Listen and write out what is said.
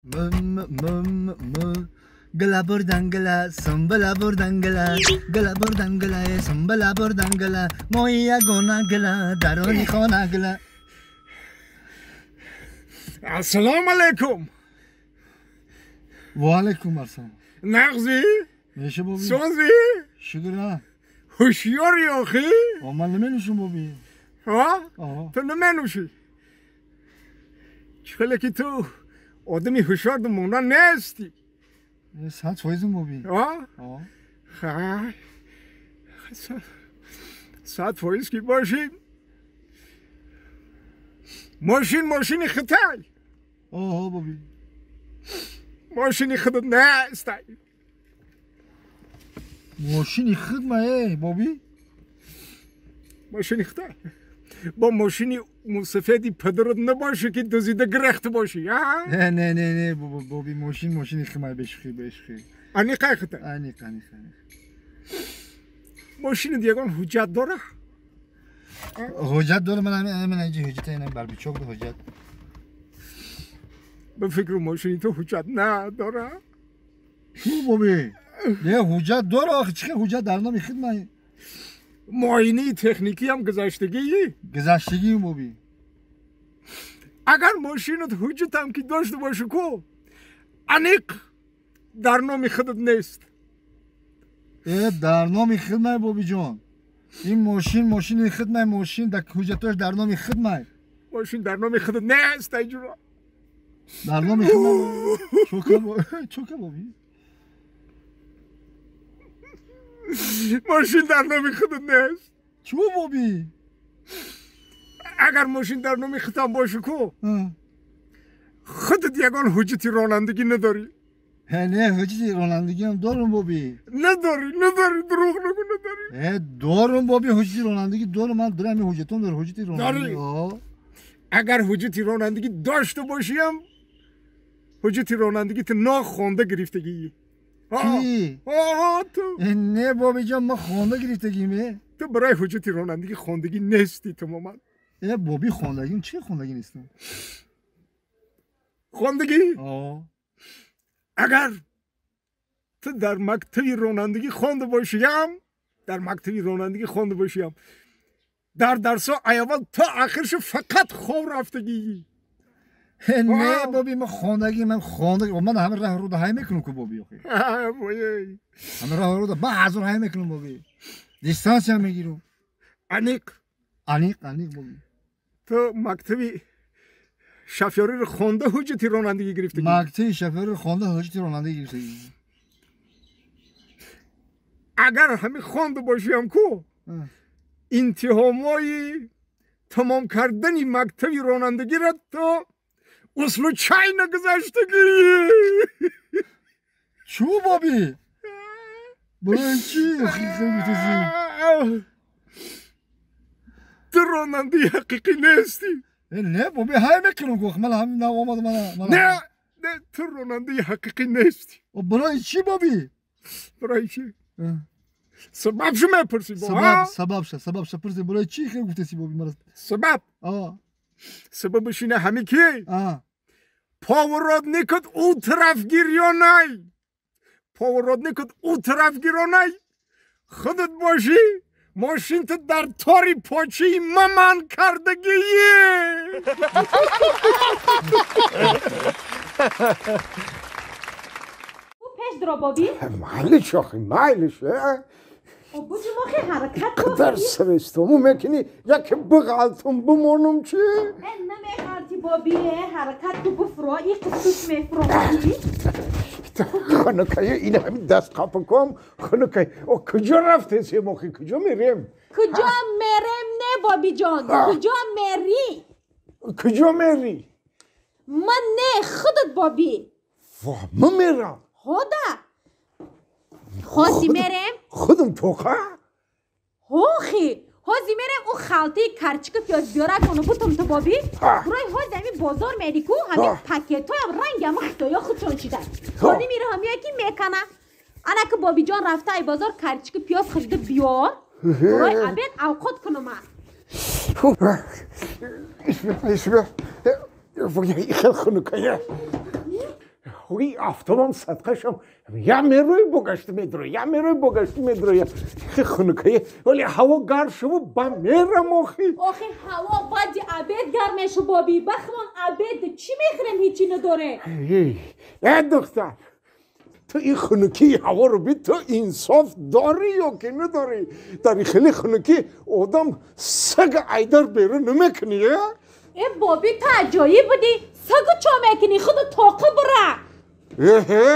م م م گلا بردن گلا سنبلا بردن گلا گلا بردن گلا سنبلا بردن گلا مویا گونا گلا درونی خانه گلا. السلام علیکم. و علیکم السلام. نغزی؟ میشه بابی؟ سوزی؟ شکر. هوشیاری آخی؟ من نمینوشم بابی. ها؟ تو نمینوشی؟ چخله که تو آدمی هوشیار دمونا نیستی. ساعت فایزم بابی. ها؟ خیلی ساعت فایز کی باشی؟ ماشین ماشینی خطای. آه بابی. ماشینی خودت نیست. ماشینی خود ما ای بابی؟ ماشینی خطای. با ماشینی موسفیدی پدرت نباشه که دزدیده گرفته باشی. ها؟ نه نه نه نه بابی ماشین ماشینی خود ما بشخی بشخی. انیقه خطای. انیق انیق انیق. ماشین دیگان حجت داره؟ حجت داره. من اینجا حجت اینم بربیچوک ده حجت. به فکر ماشینی تو حجت نداره؟ تو بابی نه حجت داره آخه. چه حجت در نام خود من؟ معاینه تکنیکی هم گذشتگی؟ گذشتگی بابی. اگر ماشینت حجت هم که داشته باشه کو انیق در نام خودت نیست. در نام خود من بابی جان. این ماشین ماشین خود من. ماشین در حجتاش در نام خود من. ماشین در نام خودت نیست اینجورا. در نام خود من. چوکه بابی. ماشین در نام خودت نیست. چو بابی؟ اگر ماشین در نام خودم باشه کو خودت یگان حجتی رانندگی نداری. نه حجتی رانندگی هم دارم بابی. نداری نداری دروغ نگو نداری. دارم بابی حجتی رانندگی دارم. من دارم این حجتم داره حجتی رانندگی. اگر حجتی رانندگی داشته باشیم حجتی رانندگی تو ناخوانده گرفتگی. کی؟ آها تو. نه بابی جان ما خوانده گرفتگیمه. تو برای حجتی رانندگی خواندگی نیستی تو مامان. بابی خواندگیم چه خواندگی نیستم؟ خواندگی؟ آه. اگر تو در مکتب رانندگی خوانده باشیم، در مکتب رانندگی خوانده باشیم، در درسا اول تا آخرش فقط خواب رفتگی. نه بابی من خواندگی من خواندگی من همه راه رو ده های میکنم که بابی آخه. همه راه رو ده من هزار های میکنم بابی. دیستانس هم میگیرم. انیق انیق انیق بابی. تو مکتبی شفیاری رو خوانده حجتی رانندگی گرفتگی. مکتبی شفیاری رو خوانده حجتی رانندگی گرفتگی. اگر همه خوانده باشیم کو انتهامای تمام کردن مکتبی رانندگی را تو اصلو چای نگذاشتگی. چو بابی؟ برای چی؟ خیلی خیلی تو راننده حقیقی نیستی. نه بابی های میکنم گفت من همین نه آمد من نه نه تو راننده حقیقی نیستی. برای چی بابی؟ برای چی؟ سبب شو میپرسی بابا. سبب شو سبب شو پرسی برای چی خیلی گفتی بابی مرا؟ سبب؟ سببش اینه همه کی؟ پاورادنیکت او طرف گیریانای. پاورادنیکت او طرف گیرانای. خودت باشی ماشین تو در تاری پاچی ممان کردگی. او پیش درا بابی؟ مایلش آخی مایلش. بوجی ما خیلی حرکت قدر سرستمو میکنی یکی بغلتم بمانم چی؟ نمیغلطی بابی حرکت تو بفرا ای قصوص میفرا. خانکای این همین دست قپا کم خانکای او کجا رفته سی مخی کجا میریم؟ کجا میریم نه بابی جان کجا میری؟ کجا میری؟ من نه خودت بابی. واه من میرم. خدا خوازی میرم؟ خودم توخه؟ هوخی خوازی میرم او خالتی کرچک پیاز بیاره کنو بودم تو بابی برای هاز همین بازار میری کو همین پکت های هم رنگ هم خطایا خودشون چیدن خودی میره هم یکی میکنه انا که بابی جان رفته ای بازار کرچک پیاز خریده بیار برای عبید اوقات کنم من. اسمع اسمع خیلی خنکه. Ҳои афтобам садқашам. Я мерои богашти медрои, я мерои богашти медрои. Хунукае, вале ҳаво гарм шуву ба мерам охи. Охи ҳаво баъди обед гарм мешу боби. Бахмон обед чӣ мехӯрем, ҳечи надоре. Э духтар, ту ин хунукии ҳаворо би, ту инсоф дорӣ ё ки надорӣ? Дар ин хеле хунукӣ одам саг айдар берун намекунӣ, э? Э боби, ту аҷоиб будӣ. Сагу чо мекунӣ? Худу тоқи бура. Эҳе.